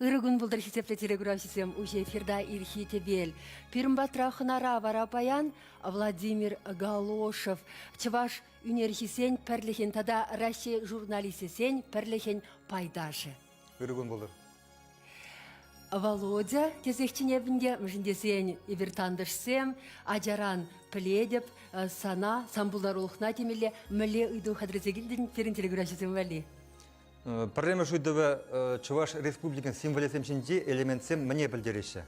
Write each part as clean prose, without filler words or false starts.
Ырӑ кун пултӑр, хисеплӗ телекуравҫӑсем, уҫӑ эфирта Ирхи тӗпел. Пирӗн патра хӑнара вара паян Владимир Галошев, чӑваш ӳнерҫисен пӗрлӗхӗн тата Раҫҫей журналисчӗсен пӗрлӗхӗн пайташӗ. Ырӑ кун пултӑр. Володя тесех чӗнетӗн те, мӗншӗн тесен эпир тантӑшсем, ачаран пӗлетӗп, сана, сан пултарулӑхна темелле, мӗнле ыйту хатӗрлесе килтӗн пирӗн телекуравҫӑсем валли? Пӗрремӗш ыйтӑвӗ Чӑваш Республикин символӗсем ҫинчи элементсем мӗне пӗлтереҫҫӗ?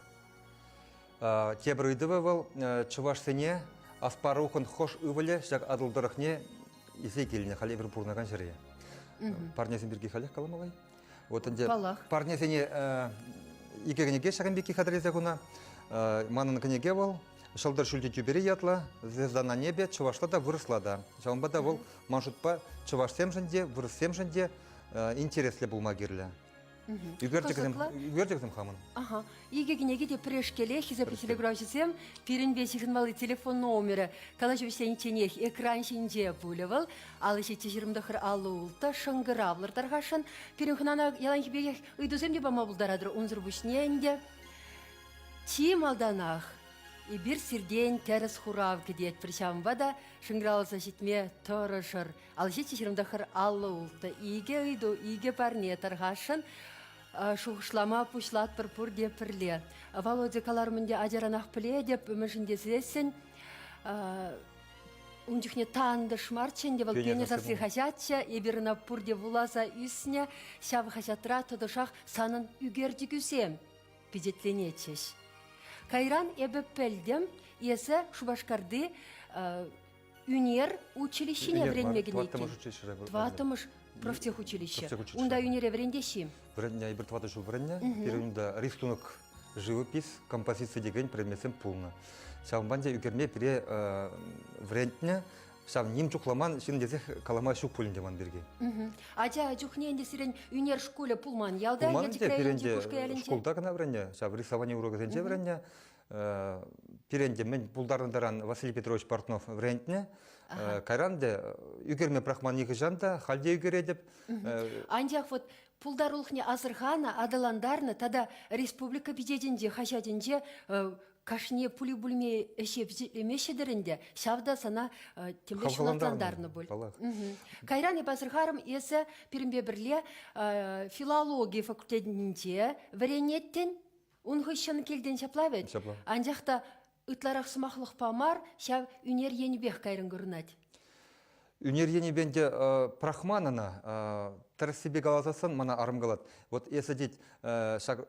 Тепӗр ыйтӑвӗ вӑл чӑвашсене Аспарухӑн хӑш ывӑлӗ ҫак Атӑл тӑрӑхне илсе килнӗ, халь эпир пурӑнакан ҫӗре. Парнесем пирки халех каламалла-и? Вот ӗнтӗ Паллах. парнесене икӗ кӗнеке ҫакӑн пекки хатӗрлесе хунӑ. Манӑн кӗнеке вӑл Ҫӑлтӑр ҫӳлти тӳпере ятлӑ, Звезда на небе чӑвашла та вырӑсла та. Ҫавӑнпа та вӑл ман шутпа чӑвашсемшӗн те, вырӑссемшӗн те интереслӗ пулма кирлӗ. Ӳкерчӗксем, ӳкерчӗксем хамӑн. Ага. Икӗ кӗнеке те пӗрешкелех, хисеплӗ телекуравҫӑсем, пирӗнпе ҫыхӑнмалли телефон номерӗ калаҫу вӗҫленичченех экран ҫинче пулӗ вӑл. 57 29 56 шӑнкӑравлӑр тархасшӑн. Пирӗн хӑнана яланхи пекех ыйтусем те пама пултаратӑр. Унсӑр пуҫне ӗнтӗ чи малтанах эпир сиртен тӗрӗс хурав кӗтетпӗр. Ҫавӑнпа та шӑнкӑравласа ҫитме тӑрӑшӑр. 57 29 56 икӗ ыйту, икӗ парне тархасшӑн. Шухӑшлама пуҫлатпӑр пурте пӗрле. Володя каларӑм ӗнтӗ, ачаранах пӗлетӗп, мӗншӗн тесессӗн ун чухне тантӑш марччӗ ӗнтӗ вӑл Пионер сасси хаҫатчӗ, эпир ӑна пурте вуласа ӳснӗ. Ҫав хаҫатра тӑтӑшах санӑн ӳкерчӗкӳсем пичетленетчӗҫ. Кайран эпӗ пӗлтӗм, эсӗ Шупашкарти ӳнер училищине вӗренме кӗнӗ иккен. Тӑваттӑмӗш училищӗре. Тӑваттӑмӗш профтехучилище. Унта ӳнере вӗрентеҫҫӗ-им? Вӗреннӗ, эпир тӑватӑ ҫул вӗреннӗ. Пирӗн унта рисунок, живопись, композици текен предметсем пулнӑ. Ҫавӑнпа та ӳкерме пире вӗрентнӗ. Ҫав ним чухламан ҫын тесех калама ҫук пулин те ман пирки. Ача чухне ӗнтӗ сирӗн ӳнер шкулӗ пулман ялта, Пулман ӗнтӗ, пирӗн те шкулта кӑна вӗреннӗ, ҫав рисовани урокӗсенче вӗреннӗ. Пирӗн те мӗн пултарнӑ таран Василий Петрович Портнов вӗрентнӗ. Кайран те ӳкерме пӑрахман нихӑҫан та, халь те ӳкеретӗп. Анчах вот пултарулӑхне асӑрханӑ, аталантарнӑ тата республика пичетӗнче, хаҫатӗнче кашни пули-пулми ӗҫе пичетлемеҫҫӗ-тӗр ӗнтӗ, ҫав та сана темле ҫунатлантарнӑ пуль. Паллах. Кайран эп асӑрхарӑм, эсӗ пирӗнпе пӗрле филологи факультетӗнче вӗренеттӗн. Ун хыҫҫӑн килтӗн ҫапла вӗт? Ҫапла. Анчах та ытларах сӑмахлӑхпа мар, ҫав ӳнер енӗпех кайрӑн курӑнать. Ӳнер енӗпе ӗнтӗ пӑрахман ӑна. Тӗрӗссипе каласассӑн мана арӑм калать. Вот эсӗ тет ҫак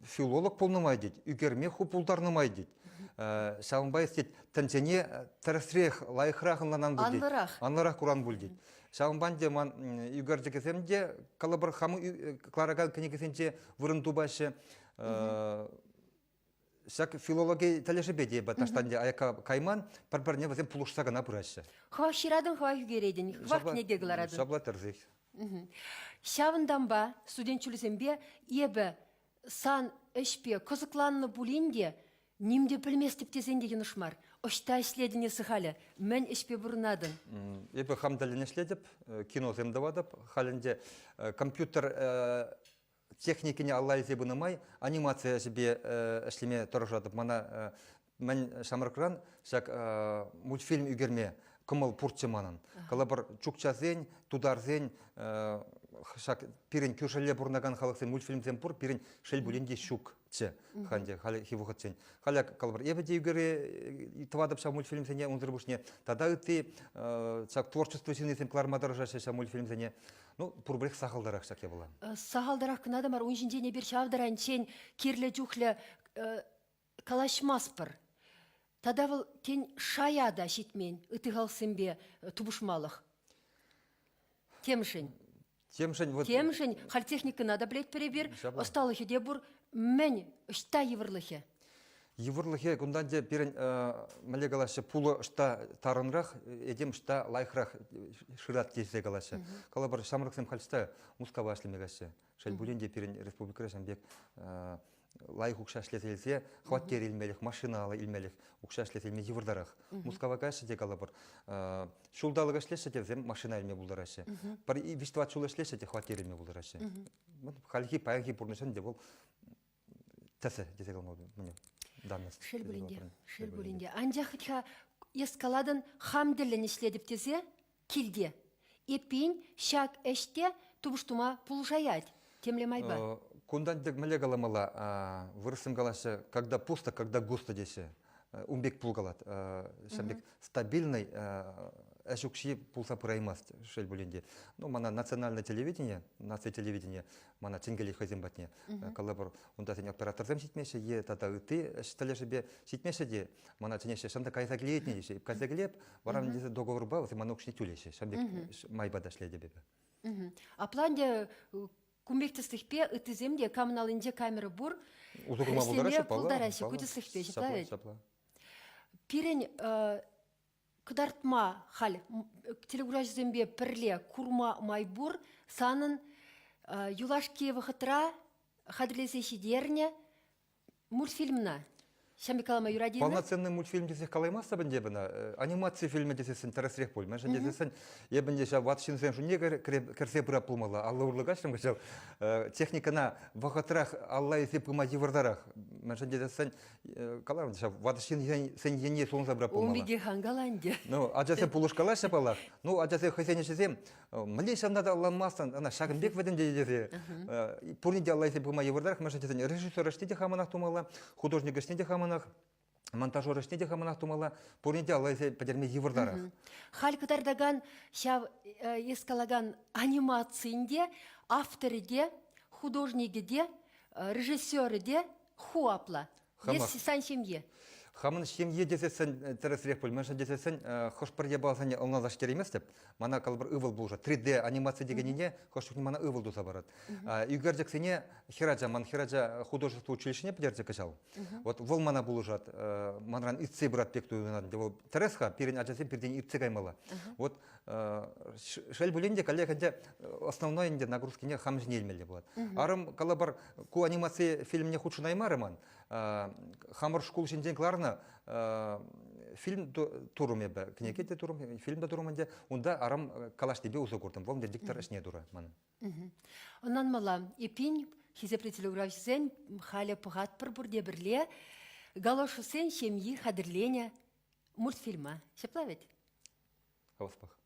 филолог пулнӑ май тет, ӳкерме ху пултарнӑ май тет. Ҫавӑнпа эс тет тӗнчене тӗрӗсрех, лайӑхрах ӑнланан пуль тет. Анлӑрах. Анлӑрах куран пуль тет. Ҫавӑнпа ӗнтӗ ман ӳкерчӗкӗсем те калӑпӑр хам кӑларакан кӗнекесенче вырӑн тупаҫҫӗ. Ҫак филологи тӗлӗшӗпе те эпӗ таҫтан те аякка кайман, пӗр-пӗрне вӗсем пулӑшса кӑна пыраҫҫӗ. Хӑвах ҫыратӑн, хӑвах ӳкеретӗн, хӑвах кӗнеке кӑларатӑн. Ҫапла тӗрӗсех. Ҫавӑнтанпа студент ҫулӗсемпе эпӗ сан ӗҫпе кӑсӑкланнӑ пулин те ним те пӗлместӗп тесен те йӑнӑш мар. Ӑҫта ӗҫлетӗн эсӗ халӗ? Мӗн ӗҫпе пурӑнатӑн? Эпӗ хам тӗллӗн ӗҫлетӗп, киносем тӑватӑп. Халь ӗнтӗ компьютер техникине алла илсе пынӑ май анимаци ӗҫӗпе ӗҫлеме тӑрӑшатӑп. Мана мӗн ҫамрӑкран ҫак мультфильм ӳкерме кӑмӑл пурччӗ манӑн. Калӑпӑр, чукчасен, тутарсен, ҫак пирӗн кӳршӗлле пурӑнакан халӑхсен мультфильмсем пур, пирӗн шел пулин те ҫукчӗ ханте хальхи вӑхӑтчен. Халӗ калӑпӑр, эпӗ те ӳкере тӑватӑп ҫав мультфильмсене, унсӑр пуҫне тата ытти ҫак творчество ҫыннисем кӑларма тӑрӑшаҫҫӗ ҫав мультфильмсене. Ну, пурпӗрех сахалтарах ҫак япала. Сахалтарах кӑна та мар, ун ҫинчен эпир ҫав таранччен кирлӗ чухлӗ калаҫмастпӑр. Тата вӑл, тен, шая та ҫитмен ытти халӑхсемпе тупӑшмалӑх. Темшӗн. Темшӗн вот... Темшӗн халь техникӑна та пӗлетпӗр эпир, ӑсталӑхӗ те пур. Мӗн, ӑҫта йывӑрлӑхӗ? Йывӑрлӑхӗ кунтан те пирӗн, мӗнле калаҫҫӗ, пулӑ ӑҫта тарӑнрах, этем ӑҫта лайӑхрах шырать тесе калаҫҫӗ. Калӑпӑр, ҫамрӑксем халь ӑҫта Мускава ӗҫлеме каҫҫӗ. Шел пулин те пирӗн республикӑра ҫавӑн пек. Лайӑх укҫа ӗҫлесе илсе хваттер илмелӗх, машина илмелӗх укҫа ӗҫлесе илме йывӑртарах. Мускава каяҫҫӗ те калӑпӑр. Ҫулталӑк ӗҫлеҫҫӗ те вӗсем машина илме пултараҫҫӗ. Пӗр виҫ-тӑват ҫул ӗҫлеҫҫӗ те хваттер илме пултараҫҫӗ. Хальхи паянхи пурнӑҫӑн те вӑл тӗсӗ тесе калама данность. Шел пулин те, шел пулин те. Анчах вӗт-ха эс калатӑн хам тӗллӗн ӗҫлетӗп тесе килте. Эппин, ҫак ӗҫ те тупӑш тума пулӑшаять темле майпа. Кунтан тек мӗнле каламалла? Вырӑссем калаҫҫӗ, когда пусто, когда густо теҫҫӗ. Ун пек пулкалать. Ҫав пек стабильный ӗҫ укҫи пулса пыраймасть, шел пулин те. Ну, мана национальное телевидение, наци телевидение мана чӗнкелет хӑйсем патне. Калӑпӑр, унта сен операторсем ҫитмеҫҫӗ е тата ытти ӗҫ тӗлӗшӗпе ҫитмеҫҫӗ те, мана чӗнеҫҫӗ, ҫавӑнта кайса килетне теҫҫӗ. Кайса килеп, вара тесе договорпа вӗсем мана укҫине тӳлеҫҫӗ. Ҫавӑн пек майпа та ӗҫлетӗп эпӗ. Апла ӗнтӗ кун пек тӗслӗхпе ыттисем те камӑн аллинче камера пур, усӑ курма пултараҫҫӗ, пултараҫҫӗ ку тӗслӗхпе, ҫапла вӗт? Ҫапла. Пирӗн кӑтартма халь телекураҫӑсемпе пӗрле курма май пур санӑн юлашки вӑхӑтра хатӗрлесе ҫитернӗ мультфильмна. Ҫамби калама юрать-и? Полноценный мультфильм тесех калаймастӑп ӗнтӗ эпӗ ӑна. Анимаци фильмӗ тесессӗн тӗрӗсрех пуль. Мӗншӗн тесессӗн эпӗ ӗнтӗ ҫав ват ҫынсен шутне кӗрсе пырап пулмалла. Алла урлӑ каҫрӑм кӑҫал. Техникӑна вӑхӑтрах алла илсе пыма йывӑртарах. Мӗншӗн тесессӗн каларӑм ҫав ватӑ ҫынсен енне сулӑнса пырап пулмалла. Ун пекех ан кала ӗнтӗ. Ну, ачасем пулӑшкалаҫҫӗ паллах. Ну, ачасем хӑйсен ӗҫӗсем мӗнле ҫавна та ӑнланмастӑн, ӑна ҫакӑн пек вӗтӗм тесе пурне те алла илсе пыма йывӑртарах, мӗншӗн тесен режиссер ӗҫне те хамӑнах тумалла, художник ӗҫне те хамӑнах, монтажер ӗҫне те хамӑнах тумалла, пурне те алла илсе пӗтерме йывӑртарах. Халь кӑтартакан ҫав эс калакан анимацин те авторӗ те, художникӗ те, режиссерӗ те ху апла. Хамах. Сан ҫемье. Хамӑн ҫемье тесессӗн тӗрӗсрех пуль. Мӗншӗн тесессӗн хӑш-пӗр япаласене ӑнланса ҫитерейместӗп. Мана калӑпӑр ывӑл пулӑшать. 3D анимаци текеннине хӑш чухне мана ывӑл туса парать. Ӳкерчӗксене хӗрача, ман хӗрача художество училищине пӗтерчӗ кӑҫал. Вот вӑл мана пулӑшать, манран иртсе пырать пек туйӑнать. Вӑл тӗрӗс-ха, пирӗн ачасем пиртен иртсе каймалла. Вот шел пулин те, коллег ӗнтӗ основной ӗнтӗ нагрузкине хам ҫине илмелле пулать. Арӑм калӑпӑр, ку анимаци фильмне хутшӑнаймарӗ ман. Хамӑр шкул ҫинчен кӑларнӑ фильм турӑм эпӗ, кӗнеке те турӑм, фильм та турӑм ӗнтӗ. Унта арӑм калаҫнипе усӑ куртӑм. Вӑл ӗнтӗ диктор ӗҫне турӗ ман. Ӑнланмалла. Эппин, хисеплӗ телеграфҫӑсен халӗ пӑхатпӑр пурте пӗрле Галошевсен ҫемйи хатӗрленӗ мультфильма. Ҫапла вӗт? Хаваспах.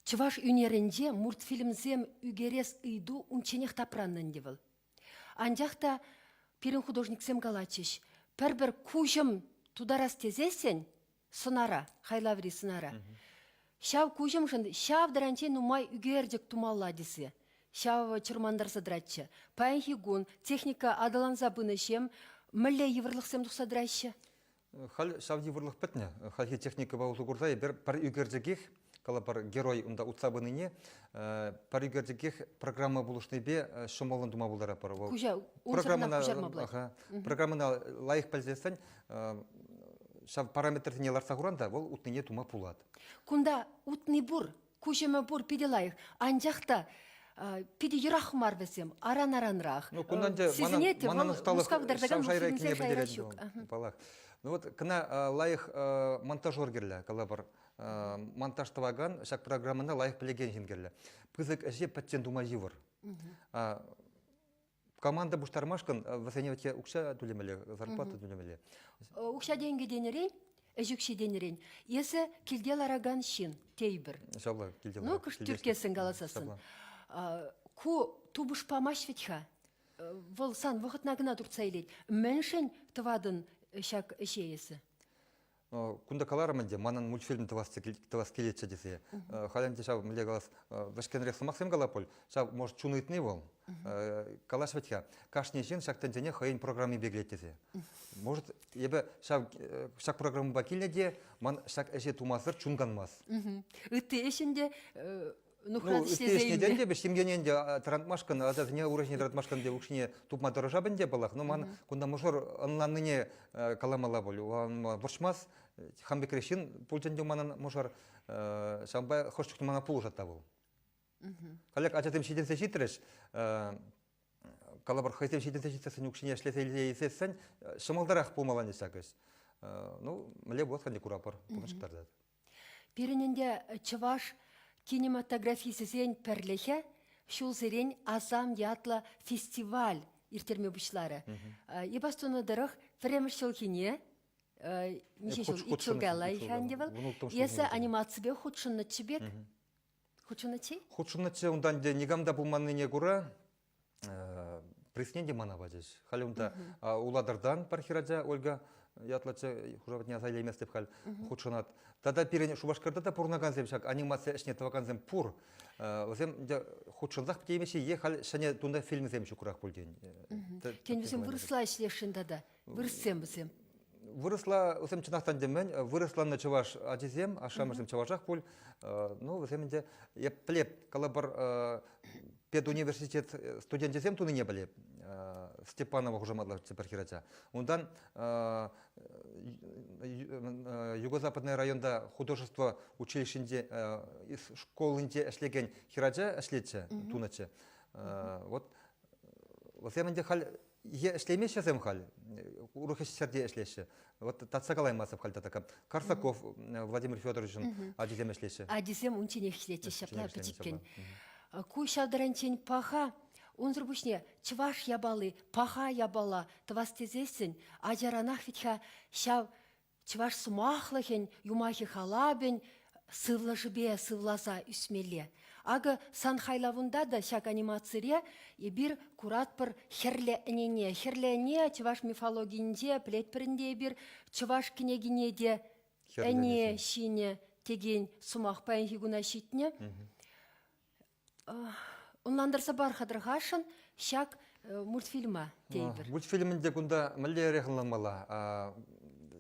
Чӑваш ӳнерӗнче мультфильмсем ӳкерес ыйту унчченех тапраннӑ ӗнтӗ вӑл. Анчах та пирӗн художниксем калатчӗҫ, пӗр-пӗр куҫӑм тутарас тесессӗн сӑнара, хайлаври сӑнара, ҫав куҫӑмшӑн ҫав таранччен нумай ӳкерчӗк тумалла тесе ҫав чӑрмантарса тӑратчӗ. Паянхи кун техника аталанса пынӑҫем мӗнле йывӑрлӑхсем тухса тӑраҫҫӗ? Халь ҫав йывӑрлӑх пӗтнӗ. Хальхи техникӑпа усӑ курса эпир пӗр ӳкерчӗкех, калӑпӑр, герой унта утса пынине пӗр ӳкерчӗкех программа пулӑшнипе ҫӑмӑллӑн тума пултаратпӑр. Вӑл Куҫа, унсӑрӑнах куҫарма пулать. Аха, программӑна лайӑх пӗлсессӗн ҫав параметрсене лартса хуран та вӑл утнине тума пулать. Кунта утни пур, куҫӑмӗ пур, питӗ лайӑх. Анчах та питӗ йӑрах мар вӗсем, аран-аранрах. Ну, кунтан те Сисӗнет, манӑн вӑл ӑсталӑх Мускав кӑтартакан ҫав шайра мультфильмсен кине шайра пӗлтерет ҫук. Паллах. Ну вот кӑна лайӑх монтажер кирлӗ, калӑпӑр. Монтаж тӑвакан ҫак программӑна лайӑх пӗлекен ҫын кирлӗ. Пысӑк ӗҫе пӗччен тума йывӑр. Команда пуҫтармашкӑн вӗсене укҫа тӳлемелле, зарплата тӳлемелле. Укҫа-тенкӗ тенӗрен, ӗҫ укҫи тенӗрен, эсӗ килте ларакан ҫын тейпӗр. Ҫапла, килте Ну, кӑшт тӳрккесен каласассӑн. Ку тупӑш памасть вӗт-ха. Вӑл сан вӑхӑтна кӑна туртса илет. Мӗншӗн тӑватӑн ҫак ӗҫе эсӗ? Кунта каларӑм ӗнтӗ, манӑн мультфильм тӑвас килетчӗ тесе. Халь ӗнтӗ ҫав, мӗнле калас, вӗҫкӗнрех сӑмахсем калап пуль. Ҫав, может, чун ыйтни вӑл. Калаҫ вӗт-ха, кашни ҫын ҫак тӗнчене хӑйӗн программипе килет тесе. Может, эпӗ ҫав ҫак программӑпа килнӗ те, ман ҫак ӗҫе тумасӑр чун канмасть. Ытти ӗҫ ӗнтӗ нухрат ӗҫлесе илнӗ. Те ҫемьене ӗнтӗ тӑрантмашкӑн, ачасене ура ҫине тӑратмашкӑн те укҫине тупма тӑрӑшап ӗнтӗ, паллах. Но ман кунта мӑшӑр ӑнланнине каламалла пуль. Вӑрҫмас, хам пекрех ҫын пулчӗ ӗнтӗ манӑн мӑшӑр. Ҫавӑнпа хӑш чухне мана пулӑшать та вӑл. Халех ачасем ҫитӗнсе ҫитрӗҫ. Калӑпӑр, хӑйсем ҫитӗнсе ҫитсессӗн укҫине ӗҫлесе илсе илсессӗн ҫӑмӑлтарах пулмалла ҫак ӗҫ. Ну, мӗнле пулать-ха ӗнтӗ курапӑр, пурнӑҫ кӑтартать. Пирӗн ӗнтӗ чӑваш кинематографисчӗсен пӗрлӗхӗ ҫулсерен «Асам» ятлӑ фестиваль ирттерме пуҫларӗ. Эп астунӑ тӑрӑх, пӗрремӗш ҫулхине миҫе ҫул, ик ҫул каялла ӗнтӗ вӑл, эсӗ анимаципе хутшӑннӑччӗ пек. Хутшӑннӑччӗ? Хутшӑннӑччӗ, унтан ӗнтӗ никам та пулманнине кура Призне те мана пачӗҫ. Халь унта Улатӑртан пӗр хӗрача Ольга ятлӑччӗ, хушаматне аса илейместӗп халь, хутшӑнать. Тата пирӗн Шупашкарта та пурӑнакансем ҫак анимаци ӗҫне тӑвакансем пур. Вӗсем хутшӑнсах пӗтеймеҫҫӗ е халь ҫӗнӗ тунта фильмсем ҫукрах пуль тен. Тен, вӗсем вырӑсла ӗҫлесшӗн тата? Вырӑссем вӗсем. Вырӑсла вӗсем чӑнах та ӗнтӗ мӗн, вырӑсланнӑ чӑваш ачисем, ашшӗ-амӑшӗсем чӑвашах пуль. Ну, вӗсем ӗнтӗ, эп пӗлеп, калӑпӑр, педуниверситет студенчӗсем тунине пӗлеп. Степанова хушаматлӑ пӗр хӗрача. Унтан Юго-Западный районта художество училищинче школинче ӗҫлекен хӗрача ӗҫлетчӗ, тунӑччӗ. Вот вӗсем ӗнтӗ халь е ӗҫлемеҫҫӗ халь, урӑх ӗҫ ҫӗрте ӗҫлеҫҫӗ. Вот татса калаймастӑп халь тата. Карсаков Владимир Федоровичӑн ачисем ӗҫлеҫҫӗ. Ачисем унчченех ӗҫлетчӗҫ ҫапла пӗчӗккӗн. Ку ҫав таранччен паха. Унсӑр пуҫне чӑваш япали, паха япала тӑвас тесессӗн ачаранах вӗт-ха ҫав чӑваш сӑмахлӑхӗн, юмахӗ-халапӗн сывлӑшӗпе сывласа ӳсмелле. Акӑ сан хайлавунта та ҫак анимацире эпир куратпӑр хӗрлӗ ӗнене. Хӗрлӗ ӗне чӑваш мифологийӗнче пӗлетпӗр ӗнтӗ эпир чӑваш кӗнекине те ӗне ҫинӗ текен сӑмах паянхи куна ҫитнӗ. Ӑнлантарса пар-ха тӑрхашӑн ҫак мультфильма тейпӗр. Мультфильмӗн те кунта мӗнлерех ӑнланмалла?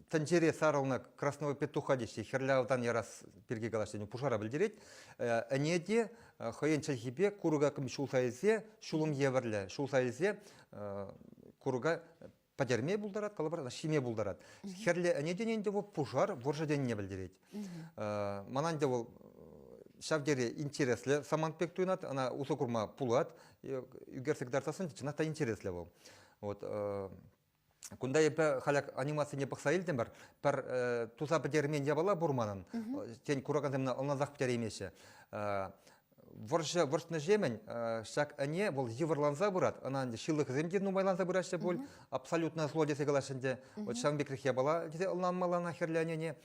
Тӗнчере сарӑлнӑ Красного петуха теҫҫӗ, хӗрлӗ автан ярас пирки калаҫ пушара пӗлтерет. Ӗне те хӑйӗн чӗлхипе курӑка ҫулса илсе, ҫулӑм евӗрлӗ ҫулса илсе курӑка пӗтерме пултарать, калӑпӑр, ҫиме пултарать. Хӗрлӗ ӗне тени ӗнтӗ вӑл пушар, вӑрҫӑ тенине пӗлтерет. Мана ӗнтӗ вӑл ҫав тери интереслӗ самант пек туйӑнать, ӑна усӑ курма пулать. Ӳкерсе кӑтартсассӑн чӑнах та интереслӗ вӑл. Вот кунта эпӗ халь анимацине пӑхса илтӗмӗр. Пӗр туса пӗтермен япала пур манӑн. Тен, куракансем ӑнлансах пӗтереймеҫҫӗ. Вӑрҫӑ вӑрҫнӑҫемӗн ҫак ӗне вӑл йывӑрланса пырать. Ӑна ӗнтӗ ҫылӑхӗсем те нумайланса пыраҫҫӗ пуль. Абсолютно зло тесе калаҫҫӗ ӗнтӗ. Вот ҫавӑн пекрех япала тесе ӑнланмалла ӑна хӗрлӗ ӗнене.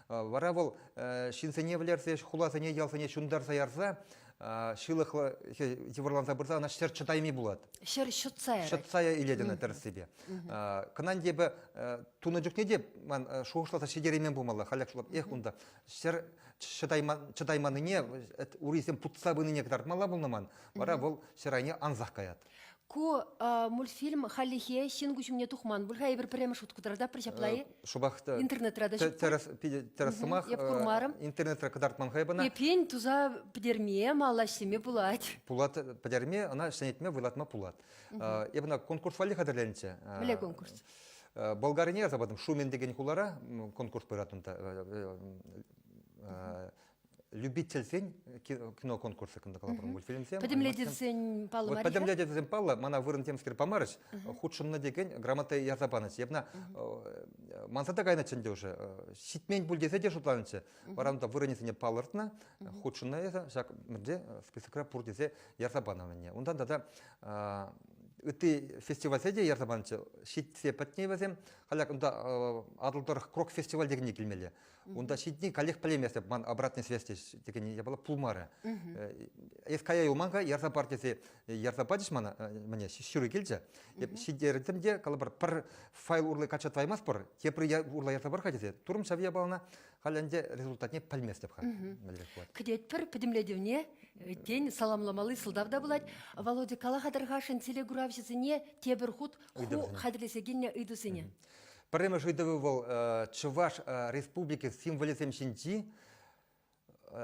Вара вӑл ҫынсене вӗлерсе, хуласене, ялсене ҫунтарса ярса ҫылӑхлӑ йывӑрланса пырса ӑна ҫӗр чӑтайми пулать. Ҫӗр ҫӑтса ярать. Ҫӑтса илет ӑна тӗрӗссипе. Кӑна ӗнтӗ эпӗ тунӑ чухне те ман шухӑшласа ҫитереймен пулмалла. Халех шутлап, эх унта ҫӗр чӑтайманнине, урисем путса пынине кӑтартмалла пулнӑ ман. Вара вӑл ҫӗр айне ансах каять. Ку мультфильм хальлӗхе ҫын куҫ умне тухман. Пуль-ха эпир пӗрремӗш хут кӑтартатпӑр ҫапла-и? Шӑпах та интернетра та ҫук. Тӗрӗс, питӗ тӗрӗс сӑмах. Эп курмарӑм. Интернетра кӑтартман хӑй ӑна. Эппин туса пӗтерме, малла ӗҫлеме пулать. Пулать пӗтерме, ӑна ҫӗнетме, вылятма пулать. Эп ӑна конкурс валли хатӗрленчӗ. Мӗнле конкурс? Болгарине ярса патӑм. Шумен текен хулара конкурс пырать унта. Любительсен кино конкурсӗ кунта калапӑр мультфильмсем. Пӗтӗмлетӗвсен паллӑ мар. Пӗтӗмлетӗвсем паллӑ. Мана вырӑн темскер памарӗҫ. Хутшӑннӑ текен грамота ярса панӑччӗ. Эпна манса та кайнӑччӗ ӗнтӗ уже. Ҫитмен пуль тесе те шутланӑччӗ. Вара унта вырӑнӗсене палӑртнӑ. Хутшӑннӑ эсӗ ҫак мӗнте списокра пур тесе ярса панӑ мӗнне. Унтан тата. Ытти фестивальсе те ярса панӑччӗ. Ҫитсе пӗтни вӗсем. Халь унта Атӑл тӑрӑх Крок фестиваль текенни килмелле. Унта ҫитни каллех пӗлейместӗп. Ман обратная связь текен япала пулмарӗ. Эс кая юлман-ха, ярса пар тесе ярса пачӗҫ мана, мӗне, ҫыру килчӗ. Эп ҫитертӗм те, калӑпӑр, пӗр файл урлӑ качча тӑваймастпӑр, тепри урлӑ ярса пар-ха тесе. Турӑм ҫав япалана. Халь ӗнтӗ результатне пӗлместӗп-ха. Кӗтетпӗр пӗтӗмлетӗвне, тен, саламламалли сӑлтав та пулать. Володя, кала-ха тӑрхашӑн телекуравҫӑсене тепӗр хут ху хатӗрлесе килнӗ ыйтусене. Пӗрремӗш ыйтӑвӗ вӑл Чӑваш Республики символӗсем ҫинчи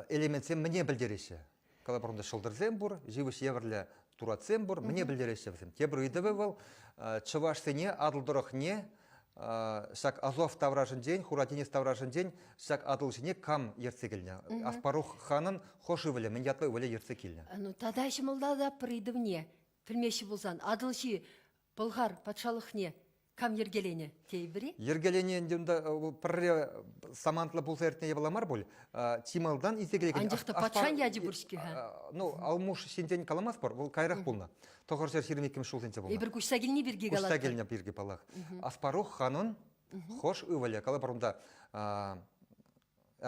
элементсем мӗне пӗлтереҫҫӗ? Калӑпӑр, унта ҫӑлтӑрсем пур, йывӑҫ евӗрлӗ туратсем пур, мӗне пӗлтереҫҫӗ вӗсем? Тепӗр ыйтӑвӗ вӑл чӑвашсене Атӑл тӑрӑхне ҫак Азов таврашӗнчен, Хура тинӗс таврашӗнчен ҫак Атӑл ҫине кам ертсе килнӗ? Аспарух ханӑн хӑш ывӑлӗ, мӗн ятлӑ ывӑлӗ ертсе килнӗ? Ну, тата ҫӑмӑлтатӑп ыйтӑвне пӗлмеҫҫӗ пулсан Атӑлҫи Пӑлхар патшалӑхне кам йӗркеленӗ тейӗпӗр-и? Йӗркеленӗ ӗнтӗ унта пӗрре самантлӑ пулса иртнӗ япала мар пуль. Чи малтан илсе килекен... Анчах та патшан ячӗ пур-ҫке-ха. Ну, Алмуш ҫинчен каламастпӑр, вӑл кайрах пулнӑ. 922 ҫулсенче пулнӑ. Эпир куҫса килни пирки калатпӑр. Куҫса килнӗ пирки, паллах. Аспарух ханӑн хӑш ывӑлӗ, калӑпӑр унта,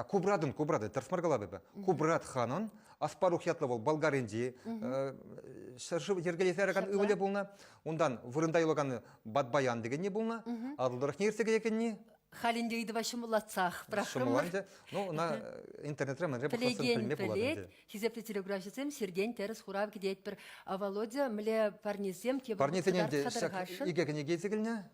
Кубратӑн, Кубрат, тӗрӗс мар калап эпӗ. Кубрат ханӑн Аспарух ятлӑ вӑл Болгаринчи ҫӗршыв йӗркелесе яракан ывӑлӗ пулнӑ. Унтан вырӑнта юлакан Батбаян декенни пулнӑ. Атӑл тӑрӑхне иртсе кӗрекенни. Халь ӗнтӗ ыйтӑва ҫӑмӑллатсах пӑрахрӑмӑр. Ҫӑмӑлланчӗ. Ну, ӑна интернетре мӗнре пӑхсассӑн пӗлме пулать пӗлет. Хисеплӗ телекуравҫӑсем, сиртен тӗрӗс хурав кӗтетпӗр. Володя, мӗнле парнесем тепӗр Парнесене ӗнтӗ ҫак икӗ кӗнеке илсе килнӗ.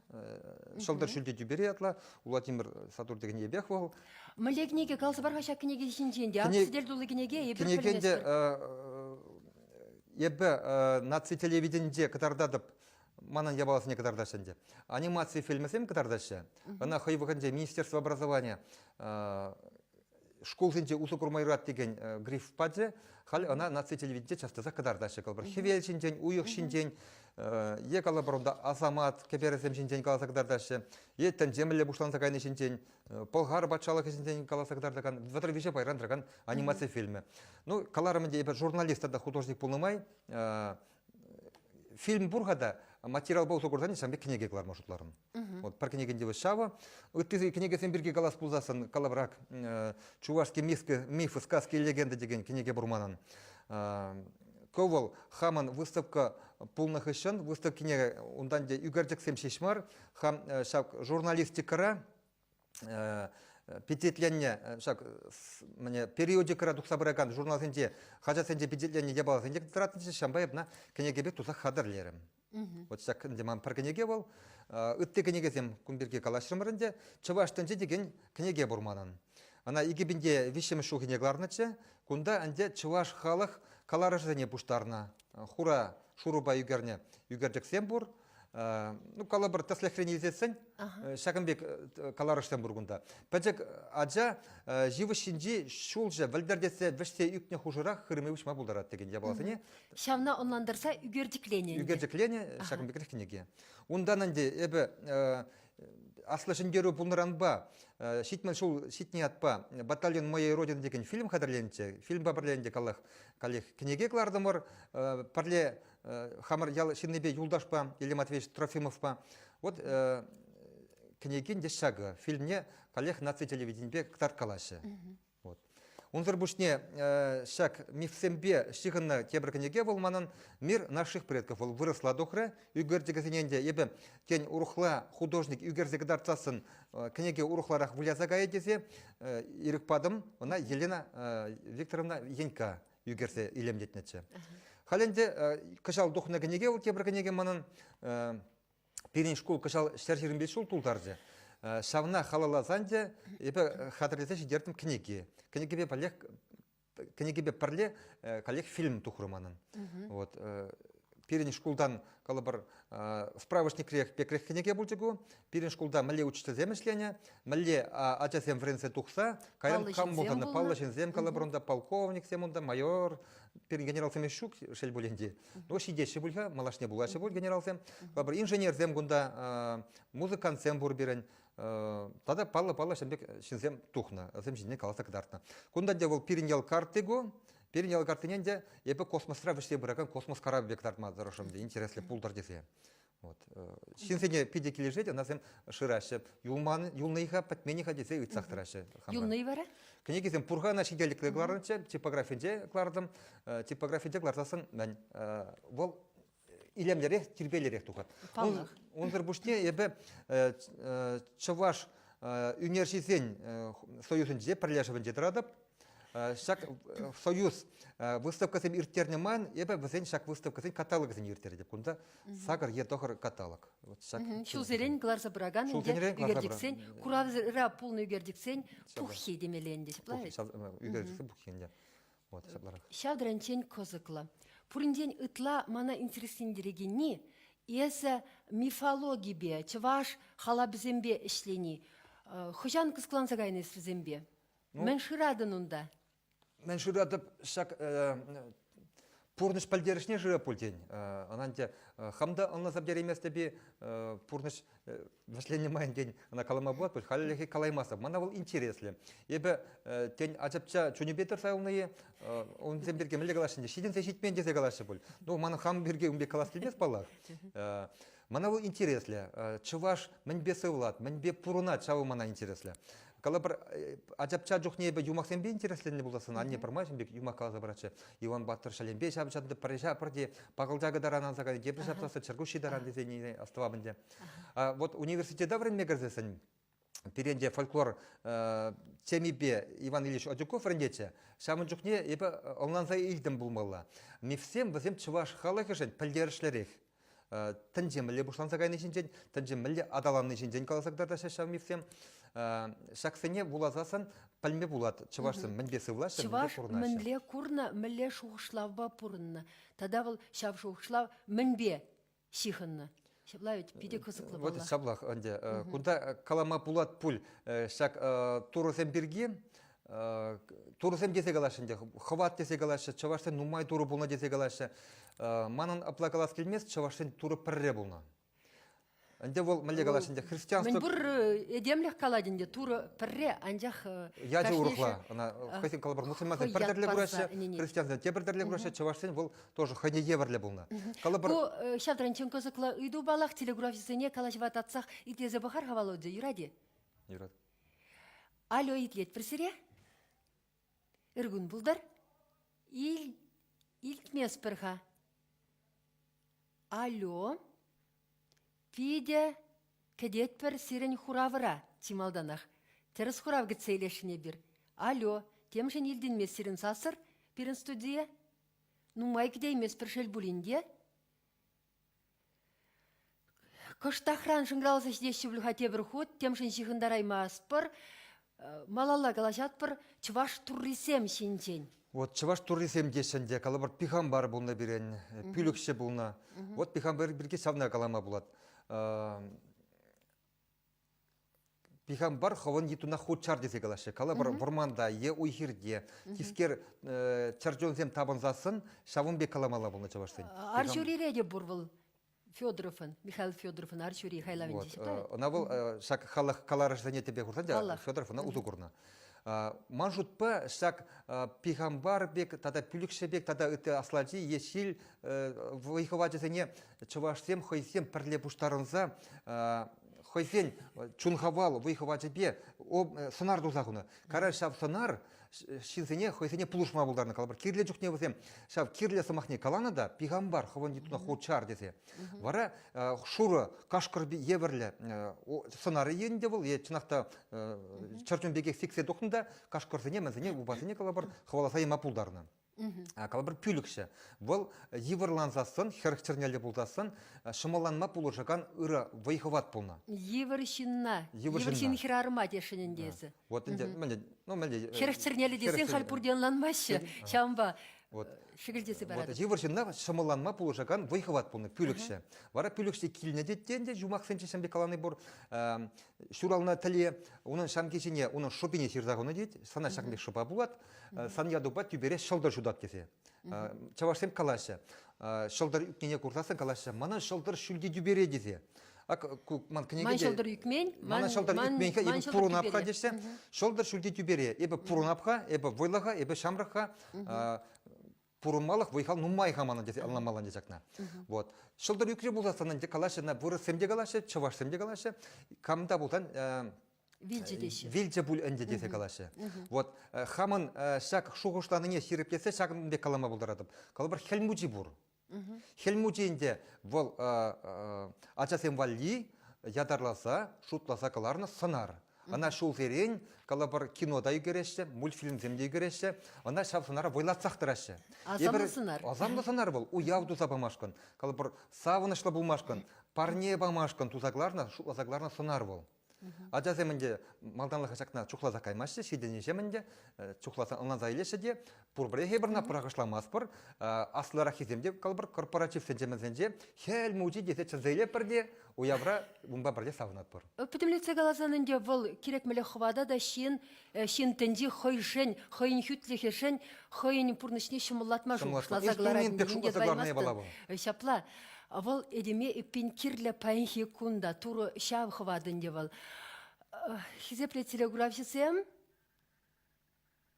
Ҫӑлтӑр ҫӳлти тӳпере ятлӑ. Владимир Сатур текен эпех вӑл. Мӗнле кӗнеке каласа пар-ха ҫак кӗнеке ҫинчен те. Ак сӗтел тулли кӗнеке эпир Кӗнеке ӗнтӗ эпӗ наци телевиденинче кӑтартатӑп манӑн япаласене кӑтартаҫҫӗ ӗнтӗ. Анимаци фильмӗсем кӑтартаҫҫӗ. Ӑна хӑй вӑхӑтӗнче Министерство образования шкулсенче усӑ курма юрать текен гриф пачӗ. Халь ӑна наци телевиденинче час-часах кӑтартаҫҫӗ. Калӑпӑр, хӗвел ҫинчен, уйӑх ҫинчен, е калӑпӑр унта асамат кӗперӗсем ҫинчен каласа кӑтартаҫҫӗ, е тӗнче мӗнле пуҫланса кайни ҫинчен, Пӑлхар патшалӑхӗ ҫинчен каласа кӑтартакан 33 пайран тӑракан анимаци фильмӗ. Ну, каларӑм ӗнтӗ, эпӗ журналист тата художник пулнӑ май фильм пур-ха та, материалпа усӑ курсан ҫавӑн пек кӗнеке кӑларма шутларӑм. Вот пӗр кӗнекен те ҫавӑ. Ытти кӗнекесем пирки калас пулсассӑн, калаврак «Чувашские мифы, сказки и легенды» текен кӗнеке пур манӑн. Ку вӑл хамӑн выставка пулнӑ хыҫҫӑн, выставкине унтан те ӳкерчӗксем ҫеҫ мар, хам ҫак журналистикӑра пичетленнӗ ҫак мӗне периодикӑра тухса пыракан журналсенче, хаҫатсенче пичетленнӗ япаласенче тӑратнӑччӗ, ҫавӑнпа эп ӑна кӗнекепе туса хатӗрлерӗм. Вот ҫак ӗнтӗ ман пӗр кӗнеке вӑл. Ытти кӗнекесем кун пирки калаҫрӑмӑр ӗнтӗ. Чӑваш тӗнчи текен кӗнеке пур манӑн. Ӑна 2003-мӗш ҫулхине кӑларнӑччӗ. Кунта ӗнтӗ чӑваш халӑх каларӑшӗсене пуҫтарнӑ. Хура шурӑпа ӳкернӗ ӳкерчӗксем пур. Ну, калӑпӑр, тӗслӗхрен илсессӗн, ҫакӑн пек каларӑшсем пур кунта. Пӗчӗк ача йывӑҫ ҫинчи ҫулҫӑ вӗлтӗртетсе вӗҫсе ӳкнӗ хушӑрах хырӑмӗ уҫма пултарать текен япаласене. Ҫавна ӑнлантарса ӳкерчӗкленӗ ӗнтӗ. Ӳкерчӗкленӗ ҫакӑн пекрех кӗнеке. Унтан ӗнтӗ эпӗ Аслӑ Ҫӗнтерӳ пулнӑранпа 70 ҫул ҫитнӗ ятпа «Батальон моей Родины» текен фильм хатӗрленчӗ. Фильмпа пӗрле ӗнтӗ каллех, каллех кӗнеке кӑлартӑмӑр. Пӗрле хамӑр ял ҫыннипе юлташпа Илья Матвеевич Трофимовпа. Вот кӗнекен те ҫакӑ. Фильмне каллех наци телевиденипе кӑтарткалаҫҫӗ. Вот. Унсӑр пуҫне ҫак мифсемпе ҫыхӑннӑ тепӗр кӗнеке вӑл манӑн «Мир наших предков». Вӑл вырӑсла тухрӗ. Ӳкерчӗкӗсене ӗнтӗ эпӗ, тен, урӑхла художник ӳкерсе кӑтартсассӑн кӗнеке урӑхларах выляса кайӗ тесе ирӗк патӑм. Ӑна Елена Викторовна Енька ӳкерсе илемлетнӗччӗ. Халь ӗнтӗ кӑҫал тухнӑ кӗнеке вӑл тепӗр кӗнеке манӑн пирӗн шкул кӑҫал 125 ҫул тултарчӗ. Ҫавна халалласан те эпӗ хатӗрлесе ҫитертӗм кӗнеке. Кӗнекепе пӗрлех кӗнекепе пӗрле каллех фильм тухрӗ манӑн. Вот пирӗн шкултан калӑпӑр справочникрех пекрех кӗнеке пулчӗ ку. Пирӗн шкулта мӗнле учительсем ӗҫленӗ, мӗнле ачасем вӗренсе тухса, кайран кам пулнӑ, паллӑ ҫынсем калӑпӑр унта, полковниксем унта, майор, пирӗн генералсем ҫук, шел пулин те. Ну, ҫитеҫҫӗ пуль-ха, малашне пулаҫҫӗ пуль генералсем. Калӑпӑр, инженерсем кунта, музыкантсем пур пирӗн, тата паллӑ-паллӑ ҫын пек ҫынсем тухнӑ, вӗсем ҫине каласа кӑтартнӑ. Кунта те вӑл пирӗн ял карти ку. Пирӗн ял карттине ӗнтӗ эпӗ космосра вӗҫсе пыракан космос карапӗ пек кӑтартма тӑрӑшрӑм те, интереслӗ пултӑр тесе. Вот. Ҫынсене питӗ килӗшет, ӑнасем шыраҫҫӗ. Юлман, юлнӑ-и-ха, пӗтмен-и-ха тесе ыйтсах тӑраҫҫӗ. Юлнӑ-и вара? Кӗнекесем пур-ха, ӑна ҫителӗклӗ кӑларнӑччӗ, типографинче кӑлартӑм. Типографинче кӑларсассӑн мӗн, вӑл илемлӗрех, тирпейлӗрех тухать. Паллах. Унсӑр пуҫне эпӗ чӑваш ӳнерҫисен союзӗнче, пӗрлешӗвӗнче тӑратӑп. Ҫак союз выставкӑсем ирттернӗ май эпӗ вӗсен ҫак выставкӑсен каталогӗсене ирттеретӗп. Кунта 8 е 9 каталог. Вот ҫак Ҫулсерен кӑларса пыракан ӗнтӗ ӳкерчӗксен куравра пулнӑ ӳкерчӗксен пуххи темелле ӗнтӗ ҫапла Ӳкерчӗксен пуххи ӗнтӗ. Вот ҫапларах. Ҫав таранччен кӑсӑклӑ. Пуринчен ытла мана интереслентерекенни эсӗ мифологипе, чӑваш халапӗсемпе ӗҫлени. Хӑҫан кӑсӑкланса кайнӑ эс вӗсемпе? Ну, Мӗн шыратӑн унта? Мӗн шыратӑп ҫак пурнӑҫ пӗлтерӗшне шырап пуль тен. Ӑна ӗнтӗ хам та ӑнланса пӗтерейместӗп-и, пурнӑҫ вӗҫленнӗ май тен, ӑна калама пулать пуль, хальлӗхе калаймастӑп. Мана вӑл интереслӗ. Эпӗ тен ачапча чунӗпе тӑрса юлнӑ-и, унсем пирки мӗнле калаҫҫӗ ӗнтӗ, ҫитӗнсе ҫитмен тесе калаҫҫӗ пуль. Ну, манӑн хам пирки ун пек калас килмест паллах. Мана вӑл интереслӗ. Чӑваш мӗнпе сывлать, мӗнпе пурӑнать, ҫавӑ мана интереслӗ. Калӑпӑр, ачапча чухне эпӗ юмахсемпе интересленнӗ пулсассӑн, анне пӗрмай ҫын пек юмах каласа паратчӗ. Иван Паттӑр ҫӗленпе ҫапӑҫатӑн пӗрре ҫапӑр пакӑлчакӑ таран анса кайнӑ, тепре ҫапсассӑн чӗркуҫҫи таран тесе астӑвап ӗнтӗ. Вот университета вӗренме кӗрсессӗн пирӗн те фольклор темипе Иван Ильич Одюков вӗрентетчӗ. Ҫавӑн чухне эпӗ ӑнланса илтӗм пулмалла. Мифсем вӗсем чӑваш халӑхӗшӗн пӗлтерӗшлӗрех. Тӗнче мӗнле пуҫланса кайни ҫинчен, тӗнче мӗнле аталанни ҫинчен каласа кӑтартаҫҫӗ ҫав мифсем. Ҫаксене вуласассӑн пӗлме пулать чӑвашсем мӗнпе сывлаҫҫӗ, мӗнпе Чӑваш пурӑнаҫҫӗ. мӗнле курнӑ, мӗнле шухӑшлавпа пурӑннӑ тата вӑл ҫав шухӑшлав мӗнпе ҫыхӑннӑ. Ҫапла ведь питӗ кӑсӑклӑ Вот паллах. ҫаплах ӗнтӗ. Кунта калама пулать пуль ҫак турӑсем пирки. Турӑсем тесе калаҫҫӗ ӗнтӗ, хӑват тесе калаҫҫӗ, чӑвашсен нумай турӑ пулнӑ тесе калаҫҫӗ. Манӑн апла калас килмест, чӑвашсен турӑ пӗрре пулнӑ. Ӗнтӗ вӑл мӗнле калаҫ ӗнтӗ, христианство... Мӗнпур этемлӗх калать ӗнтӗ, турӑ пӗрре, анчах Ячӗ урӑхла. Ӑна хӑйсен калӑпӑр мусульмансем пӗр тӗрлӗ кураҫҫӗ, христиансем тепӗр тӗрлӗ кураҫҫӗ, чӑвашсен вӑл тоже хӑйне евӗрлӗ пулнӑ. Калӑпӑр... Ку ҫав таранччен кӑсӑклӑ ыйту паллах, телеграфҫӑсене калаҫӑва татсах итлесе пӑхар-ха, Володя, юрать-и? Юрать. Алло, итлетпӗр сире. Ыркун пултӑр. Ил, илтместпӗр-ха. Алло, питӗ кӗтетпӗр сирӗн хуравӑра чи малтанах. Тӗрӗс хурав кӗтсе илесшӗн эпир. Алло, темшӗн илтӗнмест сирӗн сассӑр пирӗн студие? Нумай кӗтейместпӗр шел пулин те. Кӑштахран шӑнкӑравласа ҫитеҫҫӗ пуль-ха тепӗр хут, темшӗн ҫыхӑнтараймастпӑр. Малалла калаҫатпӑр чӑваш туррисем ҫинчен. Вот чӑваш туррисем теҫҫӗ ӗнтӗ, калӑпӑр, Пихампар пулнӑ пирӗн, пӳлӗхҫӗ пулнӑ. Вот Пихампар пирки ҫавна калама пулать. Пихампар хӑвӑн йыттуна хут чар тесе калаҫҫӗ. Калӑпӑр, вӑрманта е уй-хирте тискер чӗрчунсем тапӑнсассӑн ҫавӑн пек каламалла пулнӑ чӑвашсен. Арҫурире те пур вӑл Федоровӑн, Михаил Федоровӑн Арҫури хайлавӗнче вот. Ӑна вӑл ҫак халӑх каларӑшсене тӗпе хурсан та Федоров ӑна усӑ курнӑ. Ман шутпа ҫак Пихампар пек тата Пӳлӗхҫӗ пек тата ытти аслати е ҫил вӑй-хӑвачӗсене чӑвашсем хӑйсем пӗрле пуҫтарӑнса хӑйсен чун-хавал вӑй-хӑвачӗпе сӑнар туса хунӑ. Кара ҫав сӑнар ҫынсене хӑйсене пулӑшма пултарнӑ. Калӑпӑр, кирлӗ чухне вӗсем ҫав кирлӗ сӑмахне каланӑ та пихампар хӑвӑн йыттуна хут чар тесе. Вара шурӑ кашкӑр евӗрлӗ сӑнарӗ ӗнтӗ вӑл, е чӑнах та чӗрчун пекех сиксе тухнӑ та кашкӑрсене, мӗнсене, упасене калӑпӑр, хӑваласа яма пултарнӑ. Калӑпӑр, пӳлӗхҫӗ. Вӑл йывӑрлансассӑн, хӗрӗх чӗрнеллӗ пулсассӑн ҫӑмӑлланма пулӑшакан ырӑ вӑй-хӑват пулнӑ. Йывӑр ҫынна, йывӑр ҫын хӗрарӑма тесшӗн ӗнтӗ эсӗ. Вот ӗнтӗ, мӗнле, ну мӗнле. Хӗрӗх чӗрнеллӗ тесен халь пурте ӑнланмаҫҫӗ. Ҫавӑнпа вот. шӗкӗлтесе паратӑп. Вот, йывӑр ҫынна ҫӑмӑлланма пулӑшакан вӑй-хӑват пулнӑ, пӳлӗхҫӗ. Вара пӳлӗхҫӗ килнӗ те тен те юмахсенче ҫын пек калани пур. Ҫуралнӑ тӗле унӑн ҫамки ҫине, унӑн шӑпине ҫырса хунӑ тет. Сана ҫакӑн пек шӑпа пулать. Сан ятупа тӳпере ҫӑлтӑр ҫутат тесе. Чӑвашсем калаҫҫӗ. Ҫӑлтӑр ӳкнине курсассӑн калаҫҫӗ, мана ҫӑлтӑр ҫӳлти тӳпере тесе. Ак ку ман кӗнеке Ман ҫӑлтӑр ӳкмен, мана ҫӑлтӑр ӳкмен-ха, эпӗ пурӑнап-ха теҫҫӗ. Ҫӑлтӑр ҫӳлти тӳпере. Эпӗ пурӑнап-ха, эпӗ вӑйлӑ-ха, эпӗ ҫамрӑк-ха. Пурӑнмалӑх вӑй-хал нумай-ха манӑн тесе ӑнланмалла ӗнтӗ ҫакна. Вот. Ҫӑлтӑр ӳкрӗ пулсассӑн ӗнтӗ калаҫҫӗ, вырӑссем те калаҫҫӗ, чӑвашсем те калаҫҫӗ. Кам та пулсан Вилчӗ теҫҫӗ. Вилчӗ пуль ӗнтӗ тесе калаҫҫӗ. Вот хамӑн ҫак шухӑшланине ҫирӗплетсе ҫакӑн пек калама пултаратӑп. Калӑпӑр, Хӗл Мучи пур. Хӗл Мучи ӗнтӗ вӑл ачасем валли ятарласа шутласа кӑларнӑ сӑнар. Ӑна ҫулсерен, калӑпӑр, кино та ӳкереҫҫӗ, мультфильмсем те ӳкереҫҫӗ. Ӑна ҫав сӑнара вӑйлатсах тӑраҫҫӗ. Асамлӑ сӑнар. Асамлӑ сӑнар вӑл уяв туса памашкӑн, калӑпӑр, савӑнӑҫлӑ пулмашкӑн, парне памашкӑн туса кӑларнӑ, шутласа кӑларнӑ сӑнар вӑл. Ачасем ӗнтӗ малтанлӑха ҫакна чухласа каймаҫҫӗ, ҫитӗннӗҫем ӗнтӗ чухласа ӑнланса илеҫҫӗ те пурпӗрех эпир ӑна пӑрахӑҫламастпӑр. Аслӑраххисем те калӑпӑр корпоративсенче мӗнсенче Хӗл Мучи тесе чӗнсе илетпӗр те уявра унпа пӗрле савӑнатпӑр. Пӗтӗмлетсе каласан ӗнтӗ вӑл кирек мӗнле хӑвата та ҫын ҫын тӗнчи хӑйшӗн, хӑйӗн хӳтлӗхӗшӗн, хӑйӗн пурнӑҫне ҫӑмӑллатма шухӑшласа кӑларать. Инструмент пек шутласа кӑларнӑ япала вӑл. Ҫапла. Вӑл этеме эппин кирлӗ паянхи кун та Турӑ ҫав хӑват ӗнтӗ вӑл. Хисеплӗ телекуравҫӑсем,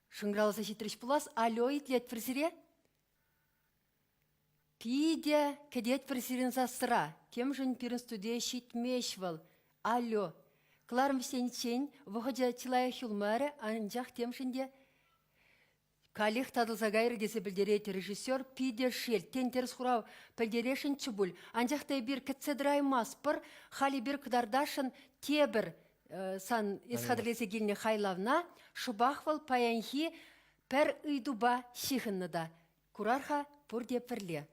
шӑнкӑравласа ҫитрӗҫ пулас. Алло, итлетпӗр сире. Питӗ кӗтетпӗр сирӗн сассӑра. Темшӗн пирӗн студие ҫитмест вӑл. Алло. Кӑларӑм вӗҫлениччен вӑхӑчӗ чылаях юлмарӗ, анчах темшӗн те Каллех татӑлса кайрӗ тесе пӗлтерет режиссер. Питӗ шел, тен, тӗрӗс хурав пӗлтересшӗнччӗ пуль. Анчах та эпир кӗтсе тӑраймастпӑр. Халь эпир кӑтартасшӑн тепӗр сан эс хатӗрлесе килнӗ хайлавна. Шӑпах вӑл паянхи пӗр ыйтупа ҫыхӑннӑ та. Курар-ха пурте пӗрле.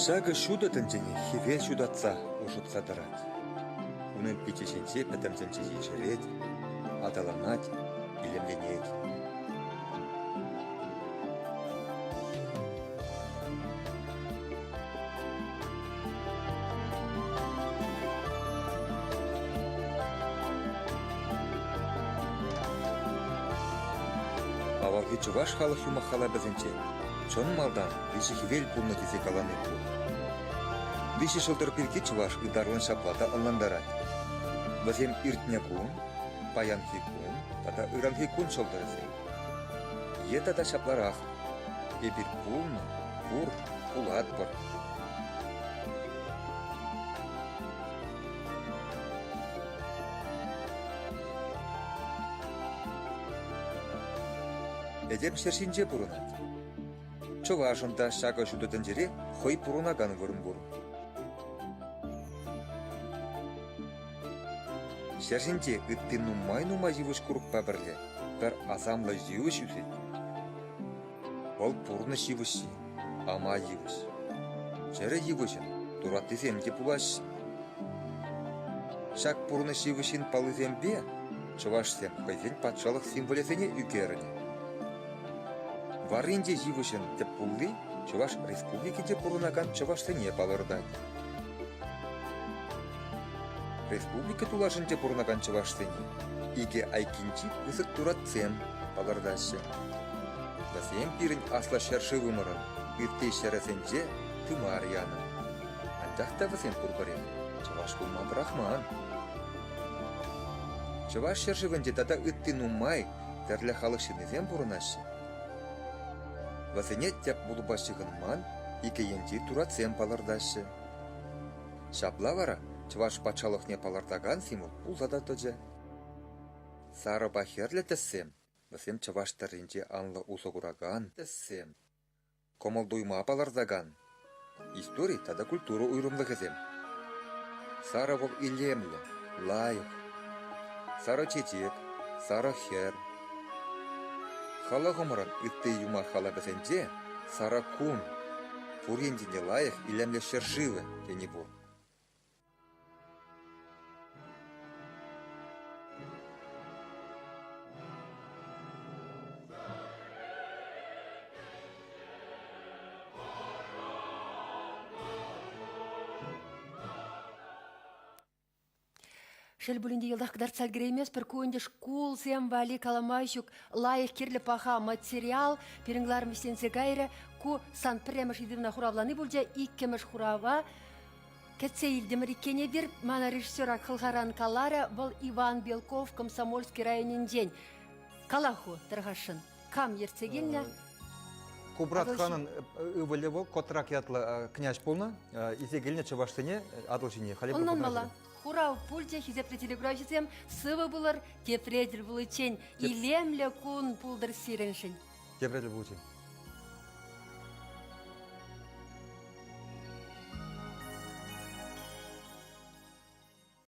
Ҫакӑ ҫутӑ тӗнчене хӗвел ҫутатса ӑшӑтса тӑрать. Унӑн пичӗ ҫинче пӗтӗм тӗнче ешерет, аталанать, илемленет. Авалхи чӑваш халӑх юмах-халапӗсенче чӑн малтан виҫӗ хӗвел пулнӑ тесе калани пур. Виҫӗ ҫӑлтӑр пирки чӑваш ытарлӑн ҫапла та ӑнлантарать. Вӗсем иртнӗ кун, паянхи кун тата ыранхи кун ҫӑлтӑрӗсем. Е тата ҫапларах: эпир пулнӑ, пур, пулатпӑр. Этем ҫӗр ҫинче пурӑнать. Чӑвашӑн та ҫакӑ ҫутӑ тӗнчере хӑй пурӑнакан вырӑн пур. Ҫӗр ҫинче ытти нумай-нумай йывӑҫ-курӑкпа пӗрле пӗр асамлӑ йывӑҫ ӳсет. Вӑл пурнӑҫ йывӑҫҫи, ама йывӑҫ. Чӗрӗ йывӑҫӑн тураттисем те пулаҫҫӗ. Ҫак пурнӑҫ йывӑҫҫин паллисемпе чӑвашсем хӑйсен патшалӑх символӗсене ӳкернӗ. Варринче йывӑҫӑн тӗп пулли Чӑваш Республикинче пурӑнакан чӑвашсене палӑртать. Республика тулашӗнче пурӑнакан чӑвашсене икӗ айккинчи пысӑк туратсем палӑртаҫҫӗ. Вӗсем пирӗн аслӑ ҫӗршывӑмӑрӑн ытти ҫӗрӗсенче тымар янӑ. Анчах та вӗсем пурпӗрех чӑваш пулма пӑрахман. Чӑваш ҫӗршывӗнче тата ытти нумай тӗрлӗ халӑх ҫыннисем пурӑнаҫҫӗ. Вӗсене тӗп пулупа ҫыхӑнман икӗ енчи туратсем палӑртаҫҫӗ. Ҫапла вара Чӑваш патшалӑхне палӑртакан символ пулса та тӑчӗ. Сарӑпа хӗрлӗ тӗссем вӗсем чӑваш тӗрринче анлӑ усӑ куракан тӗссем, кӑмӑл-туйӑма палӑртакан истори тата культура уйрӑмлӑхӗсем. Сарӑ вӑл илемлӗ, лайӑх. Сарӑ чечек, сарӑ хӗр. Халӑхӑмӑрӑн ытти юмах-халапӗсенче сарӑ кун, пур енчен те лайӑх, илемлӗ ҫӗршывӗ тени пур. Шел пулин те йӑлтах кӑтартса ӗлкӗрейместпӗр. Ку ӗнтӗ шкулсем валли калама ҫук лайӑх кирлӗ паха материал. Пирӗн кӑларӑм вӗҫленсе кайрӗ. Ку сан пӗрремӗш ыйтӑвна хуравлани пулчӗ. Иккӗмӗш хурава кӗтсе илтӗмӗр иккен эпир. Мана режиссера хӑлхаран каларӗ. Вӑл Иван Белков Комсомольски районӗнчен. Калаху, тархасшӑн. Кам ертсе килнӗ? Кубрат ханӑн ывӑлӗ вӑл Котрак ятлӑ князь пулнӑ. Илсе килнӗ чӑвашсене Атӑл ҫине. Ӑнланмалла. Хурав пулчӗ, хисеплӗ телекуравҫӑсем. Сывӑ пулӑр, тепре тӗл пуличчен. Илемлӗ кун пултӑр сирӗншӗн. Тепре тӗл пуличчен.